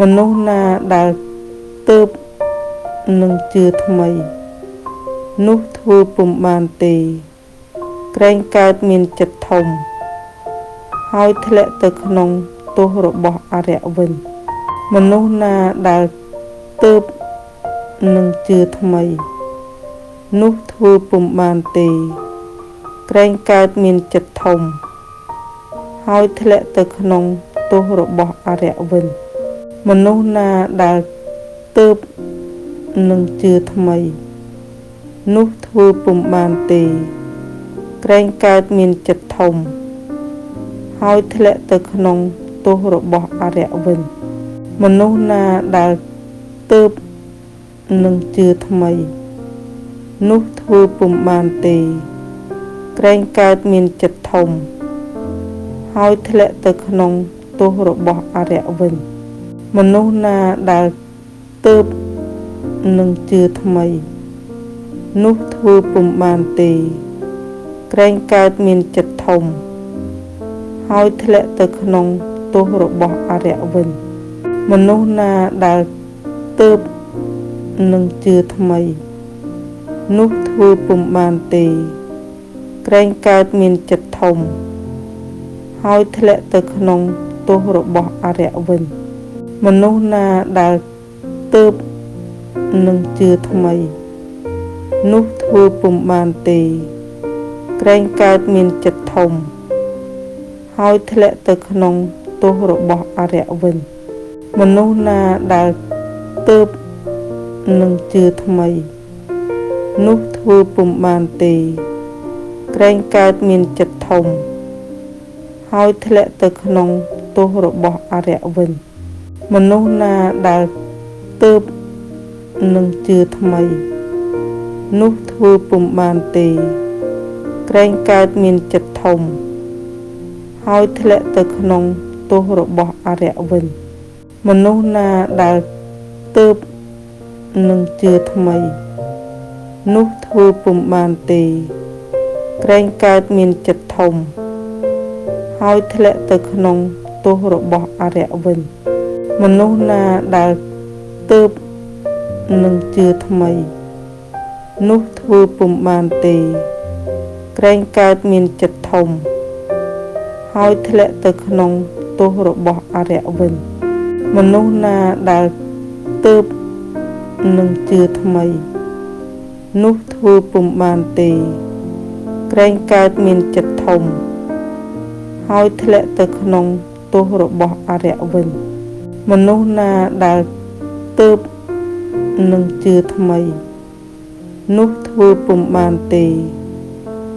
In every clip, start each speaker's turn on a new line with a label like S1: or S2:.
S1: មនុស្សណាដែលទើបនឹងជឿថ្មី នោះធ្វើពុំបានទេ ក្រែងកើតមានចិត្តធំ ហើយធ្លាក់ទៅក្នុងទោសរបស់អារក្សវិញ មនុស្សណាដែលទើបនឹងជឿថ្មី នោះធ្វើពុំបានទេ ក្រែងកើតមានចិត្តធំ ហើយធ្លាក់ទៅក្នុងទោសរបស់អារក្សវិញ មនុស្សណាដែលទើបនឹងជឿថ្មី នោះធ្វើពុំបានទេ ក្រែងកើតមានចិត្តធំ ហើយធ្លាក់ទៅក្នុងទោសរបស់អារក្សវិញ មនុស្សណាដែលទើបនឹងជឿថ្មី នោះធ្វើពុំបានទេ ក្រែងកើតមានចិត្តធំ ហើយធ្លាក់ទៅក្នុងទោសរបស់អារក្សវិញ មនុស្សណាដែលទើបនឹងជឿថ្មី នោះធ្វើពុំបានទេ ក្រែងកើតមានចិត្តធំ ហើយធ្លាក់ទៅក្នុងទោសរបស់អារក្សវិញ មនុស្សណាដែលទើបនឹងជឿថ្មី នោះធ្វើពុំបានទេ ក្រែងកើតមានចិត្តធំ ហើយធ្លាក់ទៅក្នុងទោសរបស់អារក្សវិញ មនុស្សណាដែលទើបនឹងជឿថ្មី នោះធ្វើពុំបានទេ ក្រែងកើតមានចិត្តធំ ហើយធ្លាក់ទៅក្នុងទោសរបស់អារក្សវិញ មនុស្សណាដែលទើបនឹងជឿថ្មី នោះធ្វើពុំបានទេ ក្រែងកើតមានចិត្តធំ ហើយធ្លាក់ទៅក្នុងទោសរបស់អារក្សវិញ មនុស្សណាដែលទើបនឹងជឿថ្មី នោះធ្វើពុំបានទេ ក្រែងកើតមានចិត្តធំ ហើយធ្លាក់ទៅក្នុងទោសរបស់អារក្សវិញ មនុស្សណាដែលទើបនឹងជឿថ្មី នោះធ្វើពុំបានទេ ក្រែងកើតមានចិត្តធំ ហើយធ្លាក់ទៅក្នុងទោសរបស់អារក្សវិញ មនុស្សណាដែលទើបនឹងជឿថ្មី នោះធ្វើពុំបានទេ ក្រែងកើតមានចិត្តធំ ហើយធ្លាក់ទៅក្នុងទោសរបស់អារក្សវិញ មនុស្សណាដែលទើបនឹងជឿថ្មី នោះធ្វើពុំបានទេ ក្រែងកើតមានចិត្តធំ ហើយធ្លាក់ទៅក្នុងទោសរបស់អារក្សវិញ មនុស្សណាដែលទើបនឹងជឿថ្មី នោះធ្វើពុំបានទេ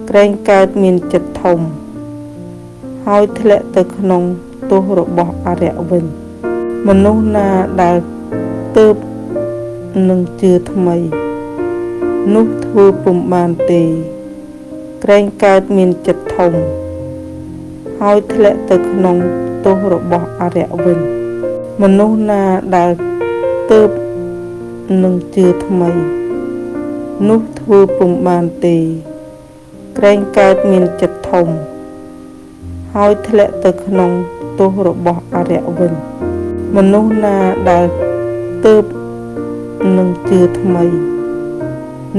S1: ក្រែងកើតមានចិត្តធំ ហើយធ្លាក់ទៅក្នុងទោសរបស់អារក្សវិញ មនុស្សណាដែលទើបនឹងជឿថ្មី នោះធ្វើពុំបានទេ ក្រែងកើតមានចិត្តធំ ហើយធ្លាក់ទៅក្នុងទោសរបស់អារក្សវិញ មនុស្សណាដែលទើបនឹងជឿថ្មី នោះធ្វើពុំបានទេ ក្រែងកើតមានចិត្តធំ ហើយធ្លាក់ទៅក្នុងទោសរបស់អារក្សវិញ មនុស្សណាដែលទើបនឹងជឿថ្មី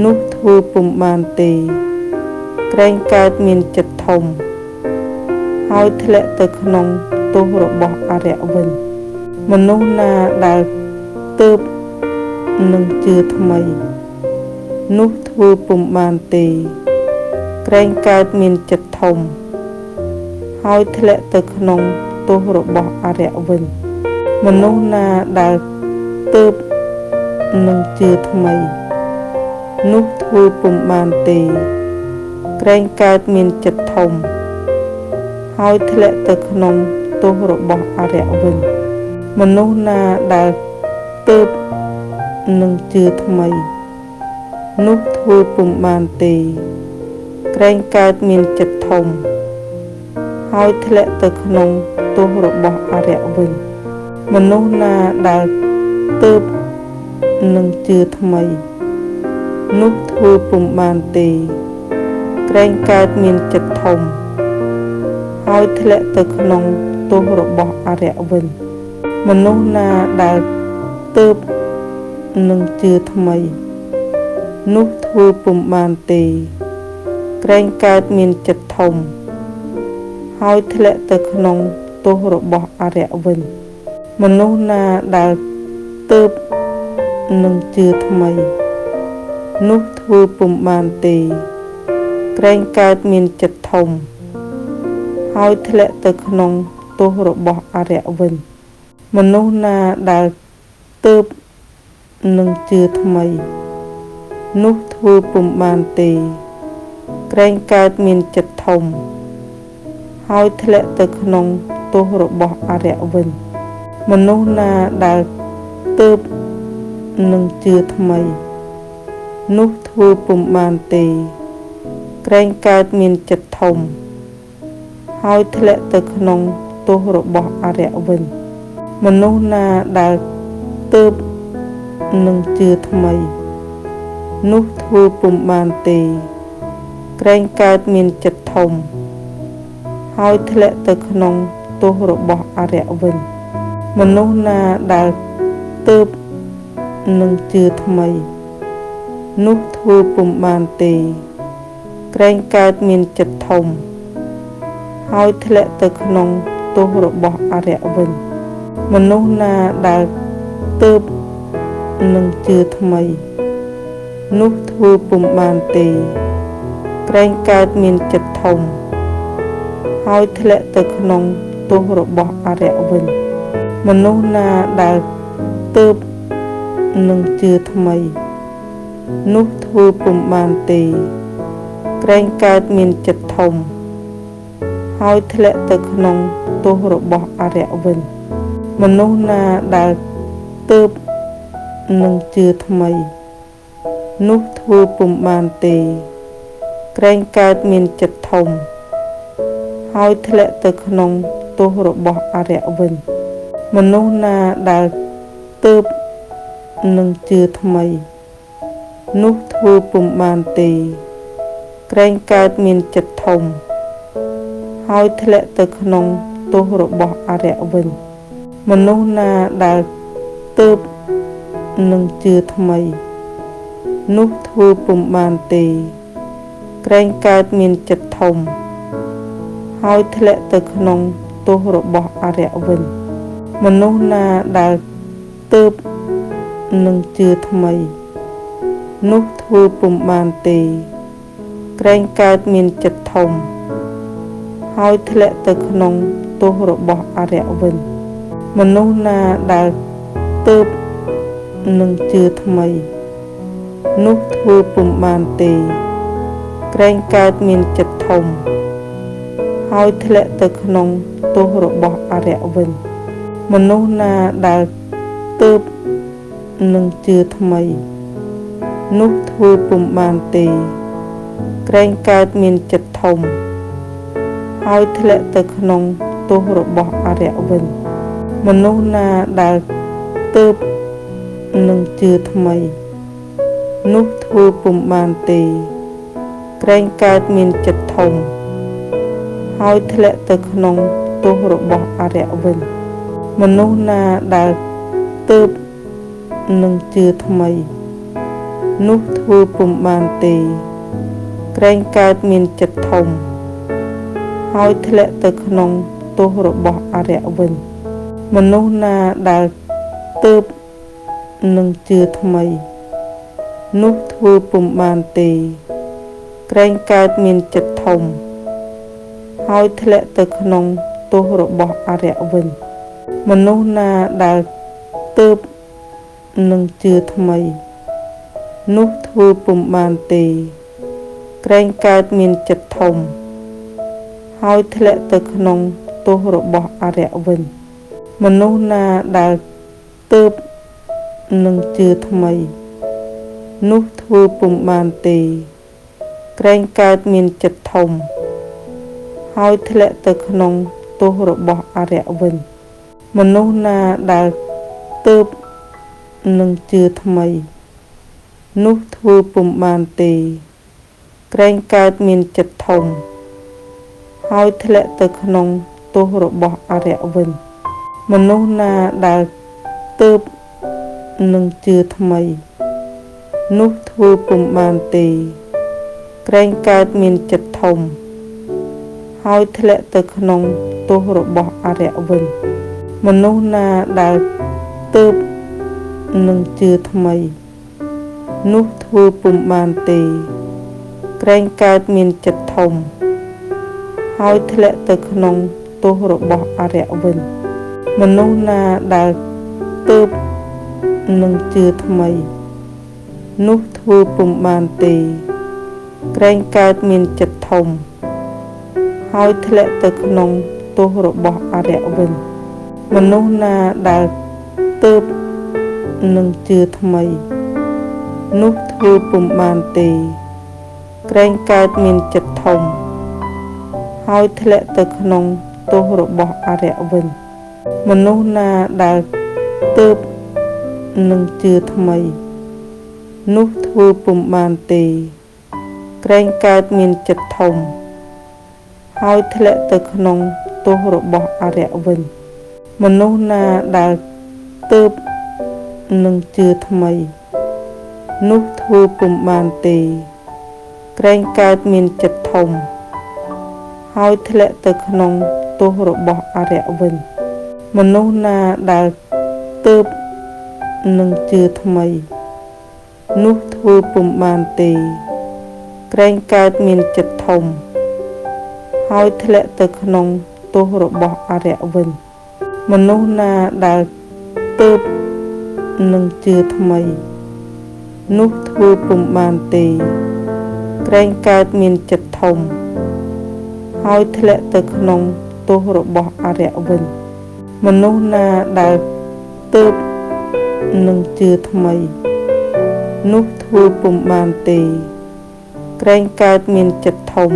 S1: នោះធ្វើពុំបានទេ ក្រែងកើតមានចិត្តធំ ហើយធ្លាក់ទៅក្នុងទោសរបស់អារក្សវិញ មនុស្សណាដែលទើបនឹងជឿថ្មី នោះធ្វើពុំបានទេ ក្រែងកើតមានចិត្តធំ ហើយធ្លាក់ទៅក្នុងទោសរបស់អារក្សវិញ មនុស្សណាដែលទើបនឹងជឿថ្មី នោះធ្វើពុំបានទេ ក្រែងកើតមានចិត្តធំ ហើយធ្លាក់ទៅក្នុងទោសរបស់អារក្សវិញ មនុស្សណាដែលទើបនឹងជឿថ្មី នោះធ្វើពុំបានទេ ក្រែងកើតមានចិត្តធំ ហើយធ្លាក់ទៅក្នុងទោសរបស់អារក្សវិញ មនុស្សណាដែលទើបនឹងជឿថ្មី នោះធ្វើពុំបានទេ ក្រែងកើតមានចិត្តធំ ហើយធ្លាក់ទៅក្នុងទោសរបស់អារក្សវិញ។ មនុស្សណាដែលទើបនឹងជឿថ្មី នោះធ្វើពុំបានទេ ក្រែងកើតមានចិត្តធំ ហើយធ្លាក់ទៅក្នុងទោសរបស់អារក្សវិញ មនុស្សណាដែលទើបនឹងជឿថ្មី នោះធ្វើពុំបានទេ ក្រែងកើតមានចិត្តធំ ហើយធ្លាក់ទៅក្នុងទោសរបស់អារក្សវិញ មនុស្សណាដែលទើបនឹងជឿថ្មី នោះធ្វើពុំបានទេ ក្រែងកើតមានចិត្តធំ ហើយធ្លាក់ទៅក្នុងទោសរបស់អារក្សវិញ មនុស្សណាដែលទើបនឹងជឿថ្មី នោះធ្វើពុំបានទេ ក្រែងកើតមានចិត្តធំ ហើយធ្លាក់ទៅក្នុងទោសរបស់អារក្សវិញ មនុស្សណាដែលទើបនឹងជឿថ្មី នោះធ្វើពុំបានទេ ក្រែងកើតមានចិត្តធំ ហើយធ្លាក់ទៅក្នុងទោសរបស់អារក្សវិញ មនុស្សណាដែលទើបនឹងជឿថ្មី នោះធ្វើពុំបានទេ ក្រែងកើតមានចិត្តធំ ហើយធ្លាក់ទៅក្នុងទោសរបស់អារក្សវិញ មនុស្សណាដែលទើបនឹងជឿថ្មី នោះធ្វើពុំបានទេ ក្រែងកើតមានចិត្តធំ ហើយធ្លាក់ទៅក្នុងទោសរបស់អារក្សវិញ មនុស្សណាដែលទើបនឹងជឿថ្មី នោះធ្វើពុំបានទេ ក្រែងកើតមានចិត្តធំ ហើយធ្លាក់ទៅក្នុងទោសរបស់អារក្សវិញ មនុស្សណាដែលទើបនឹងជឿថ្មី នោះធ្វើពុំបានទេ ក្រែងកើតមានចិត្តធំ ហើយធ្លាក់ទៅក្នុងទោសរបស់អារក្សវិញ មនុស្សណាដែលទើបនឹងជឿថ្មី នោះធ្វើពុំបានទេ ក្រែងកើតមានចិត្តធំ ហើយធ្លាក់ទៅក្នុងទោសរបស់អារក្សវិញ មនុស្សណាដែលទើបនឹងជឿថ្មី នោះធ្វើពុំបានទេ ក្រែងកើតមានចិត្តធំ ហើយធ្លាក់ទៅក្នុងទោសរបស់អារក្សវិញ មនុស្សណាដែលទើបនឹងជឿថ្មី នោះធ្វើពុំបានទេ ក្រែងកើតមានចិត្តធំ ហើយធ្លាក់ទៅក្នុងទោសរបស់អារក្សវិញ មនុស្សណាដែលទើបនឹងជឿថ្មី នោះធ្វើពុំបានទេ ក្រែងកើតមានចិត្តធំ ហើយធ្លាក់ទៅក្នុងទោសរបស់អារក្សវិញ មនុស្សណាដែលទើបនឹងជឿថ្មី នោះធ្វើពុំបានទេ ក្រែងកើតមានចិត្តធំ ហើយធ្លាក់ទៅក្នុងទោសរបស់អារក្សវិញ មនុស្សណាដែលទើបនឹងជឿថ្មី នោះធ្វើពុំបានទេ ក្រែងកើតមានចិត្តធំ ហើយធ្លាក់ទៅក្នុងទោសរបស់អារក្សវិញ មនុស្សណាដែលទើបនឹងជឿថ្មី នោះធ្វើពុំបានទេ ក្រែងកើតមានចិត្តធំ ហើយធ្លាក់ទៅក្នុងទោសរបស់អារក្សវិញ មនុស្សណាដែលទើបនឹងជឿថ្មី នោះធ្វើពុំបានទេ ក្រែងកើតមានចិត្តធំ ហើយធ្លាក់ទៅក្នុងទោសរបស់អារក្សវិញ មនុស្សណាដែលទើបនឹងជឿថ្មី នោះធ្វើពុំបានទេ ក្រែងកើតមានចិត្តធំ ហើយធ្លាក់ទៅក្នុងទោសរបស់អារក្សវិញ មនុស្សណាដែលទើបនឹងជឿថ្មី នោះធ្វើពុំបានទេ ក្រែងកើតមានចិត្តធំ ហើយធ្លាក់ទៅក្នុងទោសរបស់អារក្សវិញ មនុស្សណាដែលទើបនឹងជឿថ្មី នោះធ្វើពុំបានទេ ក្រែងកើតមានចិត្តធំ ហើយធ្លាក់ទៅក្នុងទោសរបស់អារក្សវិញ។ មនុស្សណាដែលទើបនឹងជឿថ្មី នោះធ្វើពុំបានទេ ក្រែងកើតមានចិត្តធំ ហើយធ្លាក់ទៅក្នុងទោសរបស់អារក្សវិញ មនុស្សណាដែលទើបនឹងជឿថ្មី នោះធ្វើពុំបានទេ ក្រែងកើតមានចិត្តធំ ហើយធ្លាក់ទៅក្នុងទោសរបស់អារក្សវិញ មនុស្សណាដែលទើបនឹងជឿថ្មី នោះធ្វើពុំបានទេ ក្រែងកើតមានចិត្តធំ ហើយធ្លាក់ទៅក្នុងទោសរបស់អារក្សវិញ មនុស្សណាដែលទើបនឹងជឿថ្មី នោះធ្វើពុំបានទេ ក្រែងកើតមានចិត្តធំ ហើយធ្លាក់ទៅក្នុងទោសរបស់អារក្សវិញ មនុស្សណាដែលទើបនឹងជឿថ្មី នោះធ្វើពុំបានទេ ក្រែងកើតមានចិត្តធំ ហើយធ្លាក់ទៅក្នុងទោសរបស់អារក្សវិញ មនុស្សណាដែលទើបនឹងជឿថ្មី នោះធ្វើពុំបានទេ ក្រែងកើតមានចិត្តធំ ហើយធ្លាក់ទៅក្នុងទោសរបស់អារក្សវិញ មនុស្សណាដែលទើបនឹងជឿថ្មី នោះធ្វើពុំបានទេ ក្រែងកើតមានចិត្តធំ ហើយធ្លាក់ទៅក្នុងទោសរបស់អារក្សវិញ មនុស្សណាដែលទើបនឹងជឿថ្មី នោះធ្វើពុំបានទេ ក្រែងកើតមានចិត្តធំ ហើយធ្លាក់ទៅក្នុងទោសរបស់អារក្សវិញ មនុស្សណាដែលទើបនឹងជឿថ្មី នោះធ្វើពុំបានទេ ក្រែងកើតមានចិត្តធំ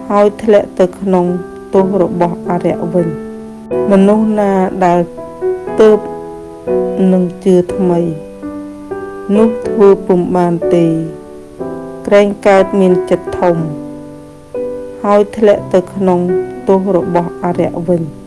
S1: ហើយធ្លាក់ទៅក្នុងទោសរបស់អារក្សវិញ មនុស្សណាដែលទើបនឹងជឿថ្មី នោះធ្វើពុំបានទេ ក្រែងកើតមានចិត្តធំ ហើយធ្លាក់ទៅក្នុងទោសរបស់អារក្សវិញ។